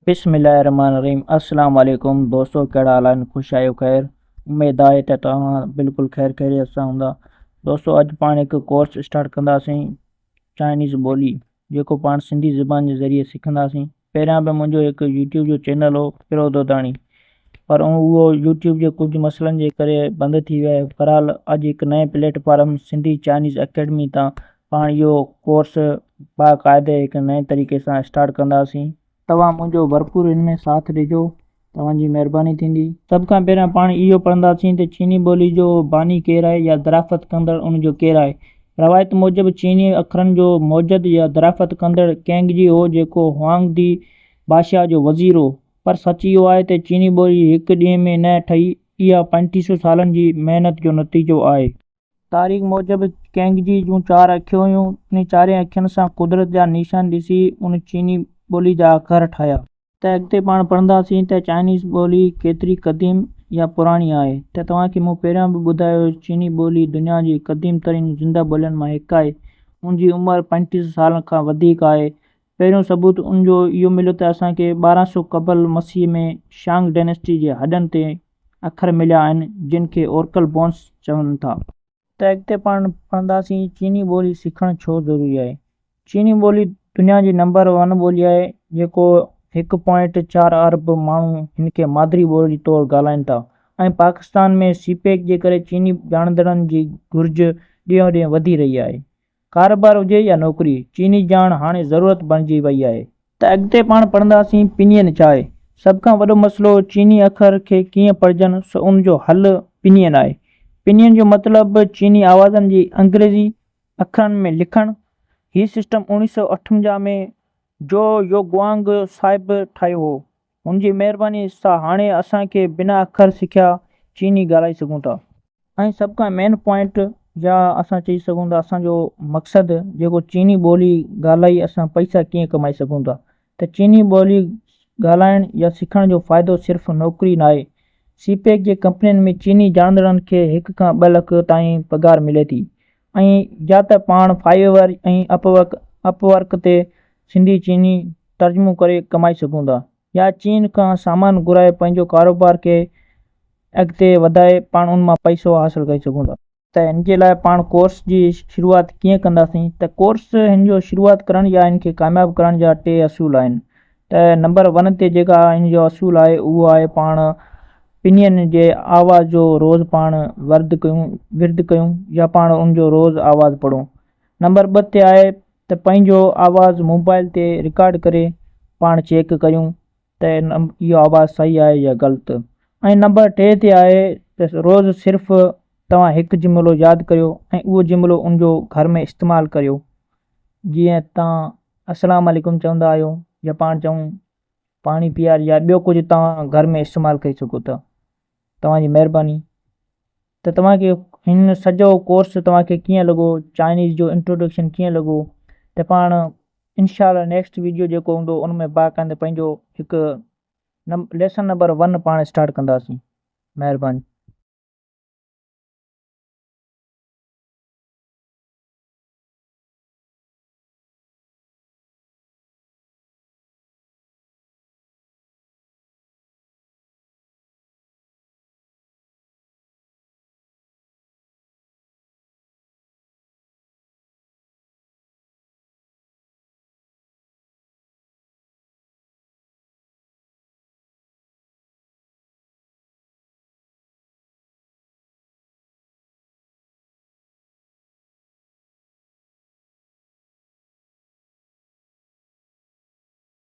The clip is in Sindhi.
بسم الله الرحمن الرحيم السلام عليڪم دوستو ڪهڙا حال آهن خوش آهيو خير اميد آهي ته توهان بلڪل خير خيريت سان هوندا دوستو اڄ پاڻ هڪ ڪورس اسٽارٽ ڪنداسين چائنيز ٻولي جيڪو پاڻ سنڌي زبان جي ذريعي سکنداسين پهريان به منهنجو هڪ يوٽيوب جو چينل هو پرو دوداڻي پر اهو يوٽيوب جي ڪجهه مسئلن جي ڪري بند ٿي ويو آهي بهرحال اڄ هڪ نئين plate form Sindhi Chinese academy تان پاڻ اهو ڪورس باقاعدي هڪ نئين طريقي سان اسٽارٽ ڪنداسين. توهان منهنجو ڀرپور ان ۾ ساٿ ڏجو توهان جي مهرباني ٿيندي. سڀ کان پهريان پاڻ اهو پڙهنداسين ته چيني ٻولي جو باني ڪير آهي يا درافت ڪندڙ ان جو ڪير آهي. روايت موجب چيني اکرن جو موجد يا درافت ڪندڙ ڪينگ جي هو جيڪو هوانگ the بادشاهه جو وزير هو. پر سچ اهو آهي ته چيني ٻولي هڪ ڏينهن ۾ نه ٺهي اها 35 سو سالن جي محنت جو نتيجو آهي. تاريخ موجب ڪينگجي جون چار اکيون هيون، انهن چارئي اکين سان قدرت جا نشان ڏسي ان چيني ٻولي جا اکر ٺاهيا. ته اڳتي پاڻ پڙهنداسين ته چائنيز ٻولي ڪيتري قديم يا پراڻي آهي ته توهان کي مون پهريان به ٻڌايو هو چيني ٻولي دنيا جي قديم ترين زنده ٻولين مان هڪ آهي ان جي عمر 35 سو سالن کان وڌيڪ آهي پهريون ثبوت ان جو اهو مليو ته اسان کي 12 سو قبل مسيح ۾ شانگ ڊائنيسٽي جي هڏن تي اکر مليا آهن جن کي اورڪل بونس چون ٿا. ته اڳتي پاڻ پڙهنداسين چيني ٻولي سکڻ ڇو ضروري آهي. چيني ٻولي دنيا جي نمبر ون ٻولي آهي جيڪو هڪ پوائنٽ چار ارب ماڻهو هن کي مادري ٻولي طور ڳالهائين ٿا ۽ پاڪستان ۾ سي پيڪ جي ڪري چيني ڄاڻندڙن جي گهرج ڏينهون ڏينهن وڌي رهي آهي. ڪاروبار هجي يا نوڪري، چيني ڄاڻ هاڻي ضرورت بڻجي وئي آهي. ته اڳتي پاڻ پڙهنداسين پنين ڇا آهي؟ سڀ کان وڏو مسئلو چيني اکر کي ڪيئن پڙهجن سو ان جو حل پنين آهي. پنين جو مطلب چيني آوازن جي انگريزي اکرن ۾ لکڻ. هي سسٽم 1958 ۾ جو يوگوانگ صاحب ٺاهيو هو. هن جي مهرباني سان هاڻي اسان کي بنا اکر سکيا چيني ڳالهائي سگهون ٿا. ۽ سڀ کان مين پوائنٽ يا اسان چئي سگهون ٿا اسان جو مقصد جيڪو چيني ٻولي ڳالهائي اسان پئسا ڪيئن ڪمائي سگهون ٿا ته چيني ٻولي ڳالهائڻ يا سکڻ جو فائدو صرف نوڪري ناهي سي پيڪ جي ڪمپنين ۾ چيني ڄاڻندڙن کي هڪ کان ٻه لک تائين پگهار ملي ٿي ۽ يا ته پاڻ فائيور ۽ اپ ورڪ تي سنڌي چيني ترجمو ڪري ڪمائي سگهون ٿا يا چين کان سامان گهرائي پنهنجو ڪاروبار کي اڳتي وڌائي پاڻ ان مان پئسو حاصل ڪري سگهون ٿا. ته هن جي لاء پاڻ ڪورس جي شروعات ڪيئن ڪنداسين ته ڪورس هن جو شروعات ڪرڻ يا هن کي ڪامياب ڪرڻ جا ٽي اصول آهن ته نمبر ون تي جيڪا هن جو اصول آهي اهو آهي پاڻ پنين جي آواز جو روز پاڻ ورد ڪيون ورد ڪيون يا پاڻ ان جو روز آواز پڙهون. نمبر ٻه تي آهي ته پنهنجو آواز موبائل تي رڪارڊ ڪري پاڻ چيڪ ڪريون ته اهو آواز صحيح آهي يا غلط ۽ نمبر ٽي تي آهي ته روز صرف توهان هڪ جملو ياد ڪريو ۽ اهو جملو ان جو گهر ۾ استعمال ڪريو جيئن توهان السلام عليڪم چوندا آهيو يا پاڻ چئون پاڻي پيار يا ٻيو ڪجهه توهان گهر ۾ استعمال ڪري سگهو ٿا توهان جي مهرباني ته توهان کي هن سڄو ڪورس توهان کي ڪيئن لڳو چائنيز جو انٽروڊڪشن ڪيئن لڳو ته پاڻ انشاء الله نيڪسٽ ويڊيو جيڪو هوندو ان ۾ باقاعده پنهنجو هڪ ليسن نمبر ون پاڻ اسٽارٽ ڪنداسين مهرباني.